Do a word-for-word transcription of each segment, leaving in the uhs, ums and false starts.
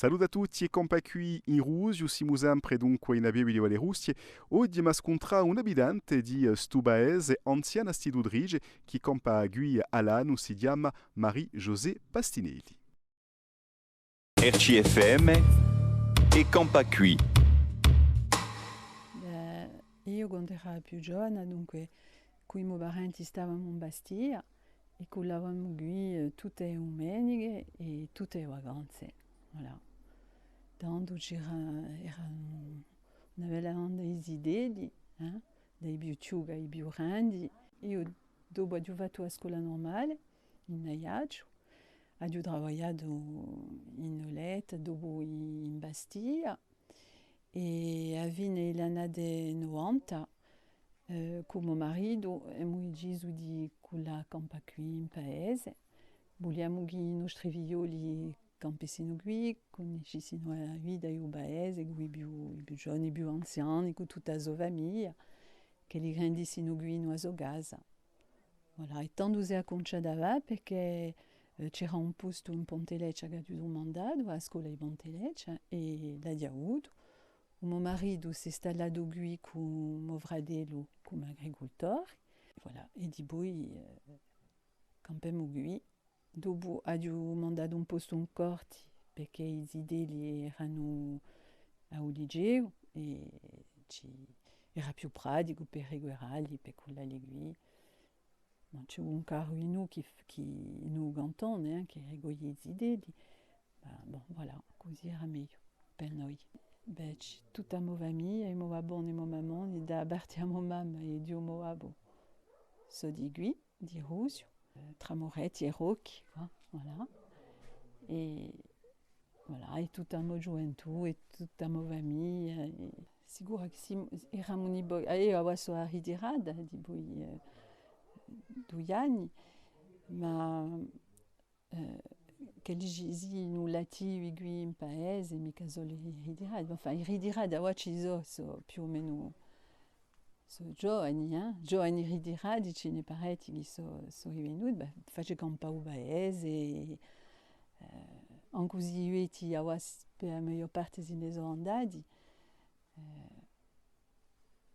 Salute à tutti è campà quì in Rusiu, simu sempre dunque in a pieve di Valle Rustie. Oghje emu à scuntrà un abitante di, eh, stu paese, anziana istitutrice, chì campa quì à l'annu, si chjama Marie-Josée Pastinelli. R C F M è campà quì. Bè, eiu quandu era più giovana, dunque, cù i mo parenti stavamu in Bastia è cullavamu quì, eh, tutte e dumeniche è tutte e vacanze. Voilà. Tandu c'era, era una bella banda di zitelli, eh, da i più chjuchi à i più grandi. Eiu dopu aghju fattu a scola nurmale in Aiacciu, aghju travagliatu in Nolette, dopu in Bastia, è à a fine di l'annate novanta, eh, cù mo maritu, emu decisu di cullà à campà quì in paese. Vuliamu chì i nostri figlioli campessinu quì, cunniscissinu a vita di u paese, cù i più, i più giovani, i più anziani, cù tutta a so famiglia, ch'elli grandissinu quì in a so casa. Voilà, è tandu s'hè accunciata à fà, perchè, eh, c'era un postu in Ponte Leccia ch'aghju dumandatu, à a scola di Ponte Leccia, è l'aghju avutu. U mo maritu s'hè stallatu quì cù mo fratellu cum'è agricultori. Voilà, è dipoi, eh, campemu quì. Dopu aghju dumandatu un postu in Corti, perchè i zitelli eranu à u liceu è ci, era più praticu per recuperalli, per cullalli quì. Ma ci hè un carru in u, chì, chì in u cantone, eh, chì ricoglie i zitelli. Ma bon, voilà, cusì era megliu per noi. Bè, ci, tutta a mo famiglia, è mo babbone è mo mammone, da a parte di a mo mamma è di u mo babbu, sò di quì, di Rusiu, eh, trà Moretti è Rocchi, quà, voilà. È voilà, è tutta a mo ghjuventù, è tutta a mo famiglia, è sicura chì simu, eramu un po', eh, eiu avà sò ritirata, dipoi, eh, dui anni, ma, eh, ch'elli ci sianu l'attivi quì in paese, micca solu i ritirati, enfin, i ritirati avà ci sò, sò più o menu Sò giovani, eh? Giovani ritirati, ci n'hè parechji chì sò, sò rivenuti, bè, face campà u paese, eh, ancu s'è i vechji avà s-, per a meglior parte si ne sò andati, eh,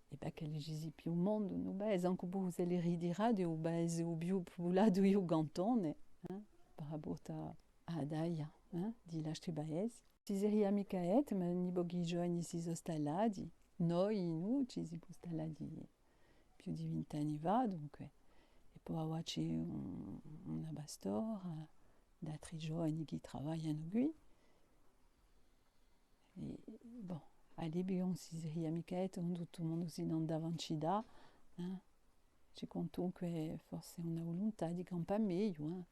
è bè chì ci sia più mondu in u paese, ancu puru s'elli ritirati, u paese u più pupulatu di u cantone, eh? Par rapport à, à a taia, eh? Di l'altri paesi. Si seria micca detta, ma un pocu di giovani si sò stallati. Noi, nò, ci simu stallati più di vint'anni fà, dunque. È po avà ci hè un, una pastora, d'altri giovani chì travaglianu quì. È, bon, à l'epica ùn si seria micca detta, quandu tuttu u mondu si n'andava in cità, eh? Ci hè quantunque forse una vuluntà di campà megliu, eh?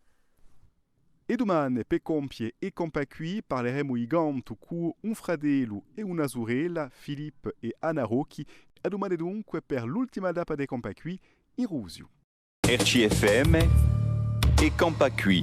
È dumane, per compie È campà quì, parleremu di cantu cù un fratellu è una surella, Philippe è Anna Rocchi, à dumane dunque per l'ultima tappa d'È campà quì in Rusiu. R C F M, È campà quì.